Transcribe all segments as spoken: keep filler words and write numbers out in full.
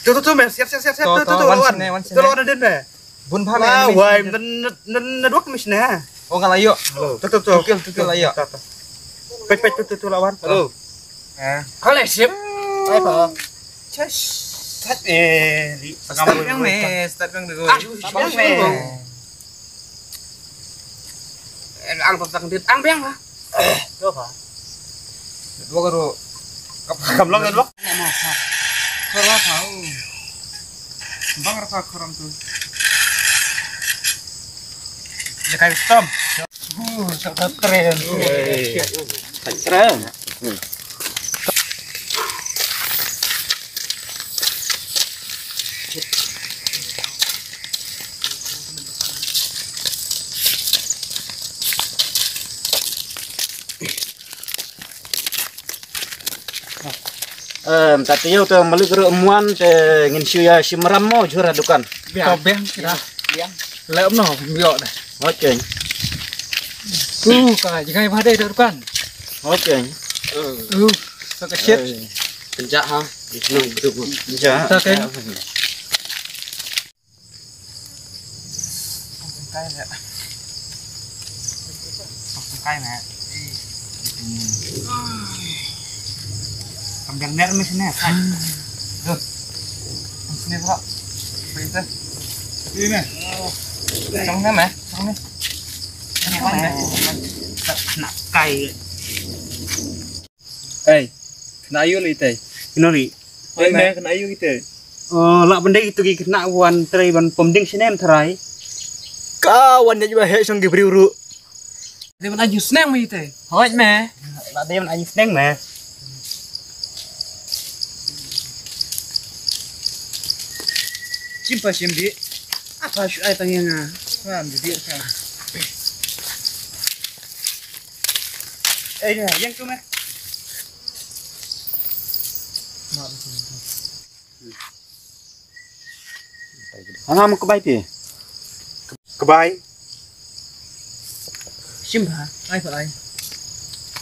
Tu, tu, tu, men. Siap, siap, siap, siap. To, Tu, tu, to, tu, wan lawan. Sini, wan sini. Tu, lawan Adin, men. Bun pha, men. Lah, men, wai, men. Nen, nen, nen, dua kami sini, ha. Oh, nga la ïoh. Hello. Tu, tu, tu. Tukil, tukil la ïoh. Peit, peit, tu, tu, tu, lawan. Hello. Eh. Hello, sip. Hai, pa. Chas. Start, eh, di. Start biang, me, start biang dulu. Ah, start biang, me. Eh, ang, ang, ang, ang biang, ha. Dua, pa. Dua ka ru. Kam long, dua. Kor ra tau. Bang ra kor ram tu. Dia kai stom. Uh, sa ka tren. Tren. Em, ta te ïoh te malik ruh em wan te ngin shu ïa shim ram mo jhur ha dukan. To biang kira. Biang. Leh em no, biang dah. Hoi keng. Tu ka jngai ba dei da dukan. Hoi keng. Tu ka shit. Penjah ha. Penjah. Ta keng. Kai meh. Kai meh. Kam biang ner meh sini. Duh. Sini bro. Apa itu? Sini. Cong ni meh. Cong ni. Nak kai. Ei, khynnah aïu ri te? Khynnah ri. Ei, me, khynnah aïu ri te? Oh, lah ban dei itu ki khynnah wan trei ban pom ding snem tharai. Ka wan ïa ba heh song ki briew ruh. Dei ban aïu sneng me te? Hoi me. Lah dei ban aïu sneng me. Shim pa shim di. Apa shu ai tang ïa nga. Kan di di kan. Ei, ïeng tu me. Hanga mo kbai phi. Kbai. Shim ba, ai ba ai.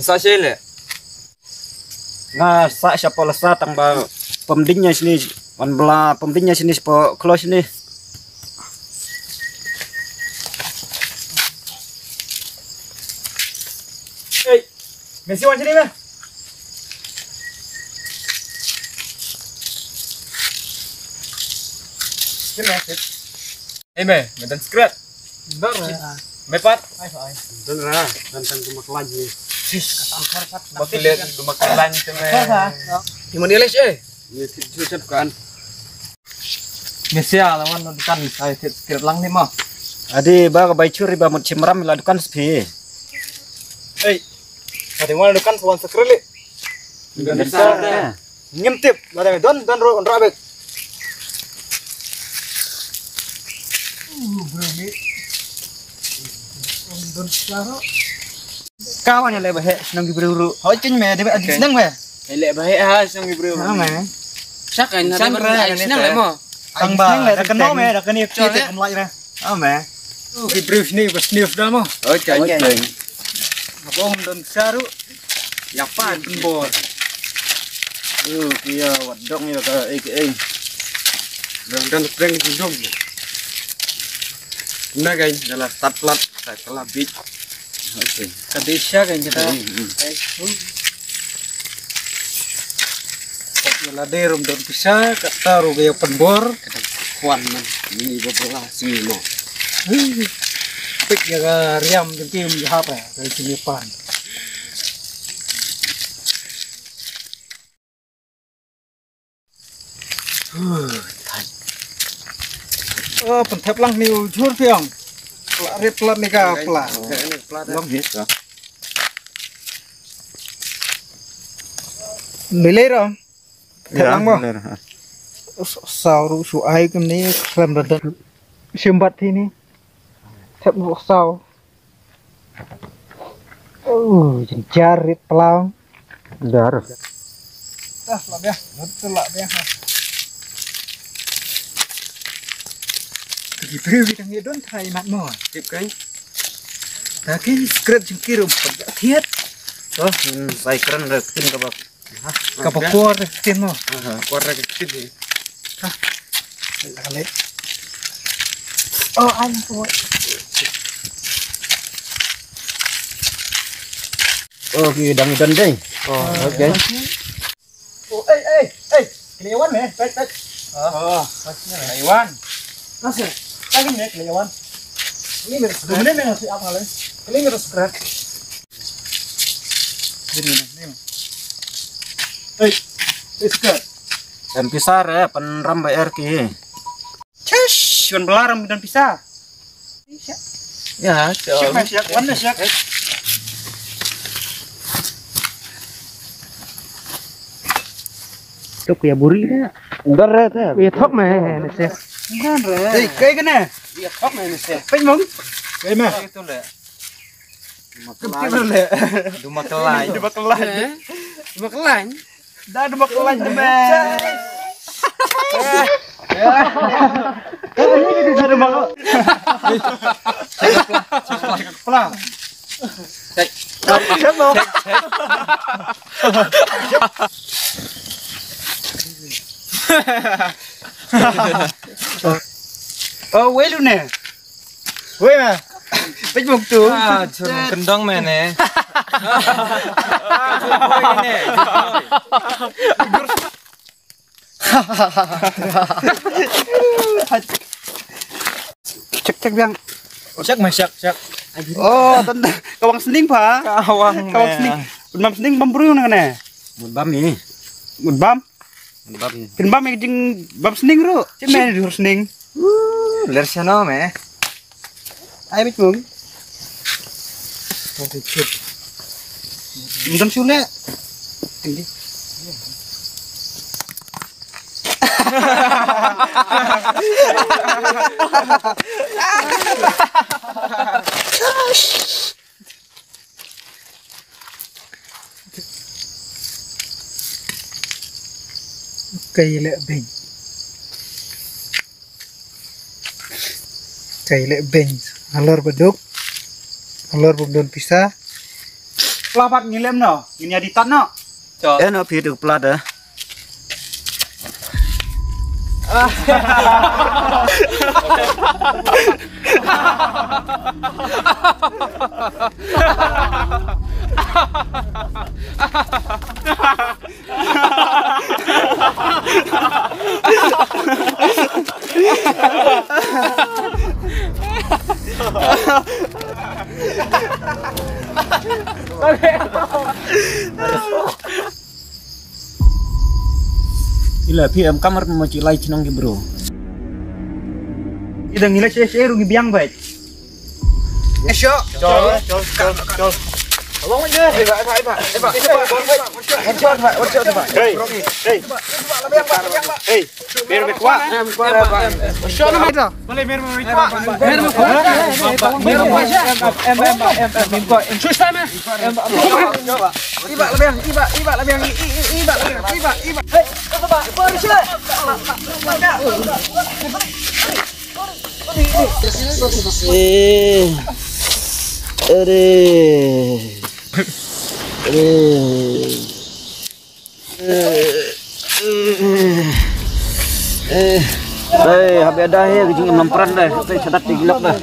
Sa shi le. Nga sa sha pala sa tang ba pom ding ïa sini, wan bla pom ding ïa sini sha po klo sini. Ei, Messi wan sini me. Sini me. Ei me, me don skret. Don ra. Me pat. Ai ai. Don ra, don tang tu maklan ni. Sis, kata kor pat. Maklan tu maklan tu me. Kor pat. Iman ilis eh. Ni tu tu kan. Mesia lawan dukan sai tit skret lang ni ma. Adi ba ka bai churi ba mut chimram la dukan spi. Ei. Adi wan dukan wan skret li. Ngim tip, lada me don don ro ro bek. Ka wan ïa leh ba heh shnong ki briew ruh. Hoi kin me, dei ba sneng me. Leh ba heh ha shnong ki briew. Ha me. Sa kan na ba shnong le mo. Tang ba da kano me, da kani ki tip online ra. Ha me. Ki briew sni ba sniff da mo. Hoi kan. Abong don sa ruh. Ïa pan pynbor. Uh, kïa wat dong ïa ka ei ka ei. Dong dong prank dong. Na kai da la start plat, start plat bit. Okay. Ka dei sha kai kita. Hmm, hmm. Ai, uh. Ïa la dei rum don pisa, kata ru ga ïa pynbor. Kata kwan man, ni ba bela sini mo. Pik ïa ka riam jong ki ym jahap eh, ka sini pan. Oh, pynthep lang ni u jhur phi ong. Pla rit pla ni ka pla. Long hit ka. Ni lei ro. Thep lang mo. Saw ruh shu ai kumne khlem da don. Shim bat thi ni. Thep ruh saw. Oh, jynjar rit plang. Dar. Dah, lah biah. Betul lah biah. Ki briew ki dang ïa don thai mat mo. Tip kai. Ta ki skret jingkir um pat thiat. To, hmm, sai kren da ktien kaba. Kaba kuar da ktien mo. Aha, kuar da ktien. Oh, ano po? Okay, dang done deh. Oh, okay. Oh, eh, eh, eh. Kena Iwan, eh. Baik, baik. Oh, Iwan. Masih. Lagi ni, kena Iwan. Ini ber-, dua minit ni, masih apa lagi? Ini ber-, scrap. Ini, ini. Eh, eh, scrap. Em pisar, eh, pynram ba er ki. Chesh, wan bala ram don pisa. Ya, siap, siap, wan siap. Tuk ya buri na. Enggak re te. Ya thok me ne se. Enggak re. Eh, kai kene. Ya thok me ne se. Pin mong. Kai me. Itu le. Kemti le. Duma kelai. Duma kelai. Duma kelai. Dah duma kelai deh. Dah duma kelai. Pelan. Siapa? Oh, wei lu ne. Wei ma. Pej muk tu. Ah, chun kendong me ne. Cek, cek biang. Cek ma, cek, cek. Oh, tanda kawang sning pa. Kawang. Kawang sning. Bam sning bam briew na ne. Bam ni. Bam. Bam. Kin bam jing bam sning ru. Cik me dur sning. Ler sana me. Ai bit mung. Mung sule. Tinggi. Kai leh beng. Kai leh beng. Halor baduk. Halor bym don pisa. Pla pat ngin lem no. Ngin ïa di tat no. Cho. Eh no phi duk pla da. Ila phi em kamar mo chi lai chnong ki bro. Ida ngila che che ru ngi biang bai. Esho. Chol, chol, chol, chol. Abang mana? Eba, eba, eba, eba. Hey, hey. Biar berkuah. Esho nama itu? Eh, aduh. Aduh. Eh, eh, eh. Hei, habis dah, eh, kejing imam peran dah. Saya sedap digilap dah.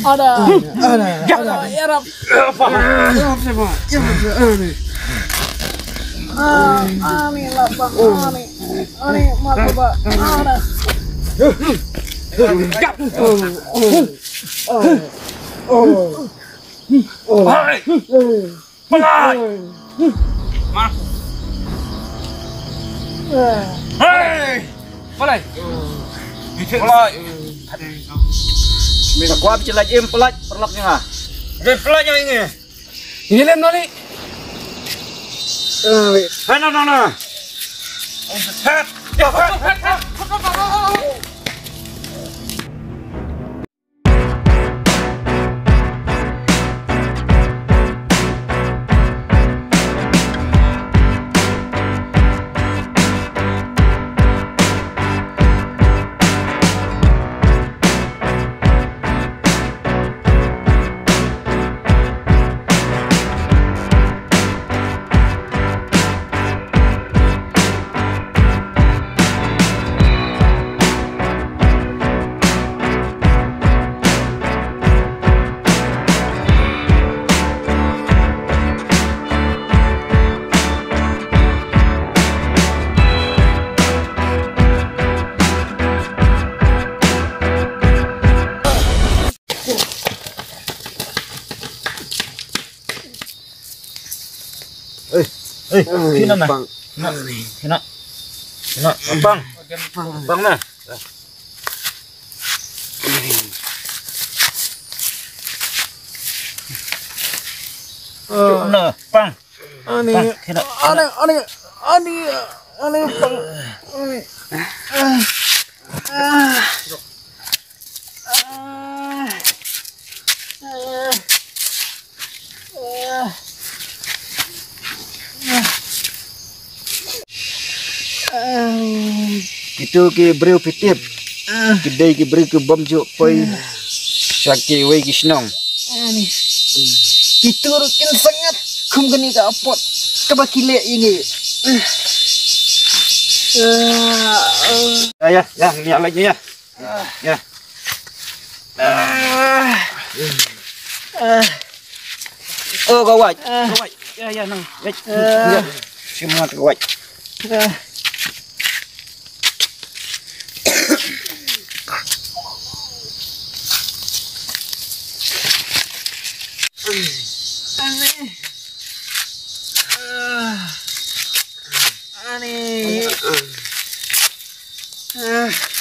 Ada. Ada. Ya Rab. Ah, ani lapang, ani. Ani martabak, ada. Hai. Pelai. Mar. Hei! Pelai. Pelai. Sa kwah phi lait im pelai, paralok jong nga. Pelai jong nga. Ini lem noli. Hei, no, no, no. Hei. Ya, hei, hei, hei. Hei, sino na? Pang. Na, sino? Sino? Pang. Pang na. Na, pang. Ani, Pang, sino? Ani, ani, ani, ani, pang. Ani. Ah, ah. Kito ki briew phi tip, ki dei ki briew ki bym ju poi sha kiwei ki shnong. Kito ruh kin sangat kum kane ka apot kaba ki leh ïa ngi. Ya, ya, ya, ngin ïa leit ïa. Ya. Oh, ka wait. Ka wait. Ya, ya, nang. Wait. Ya. Sima ka wait. Ani. Ani.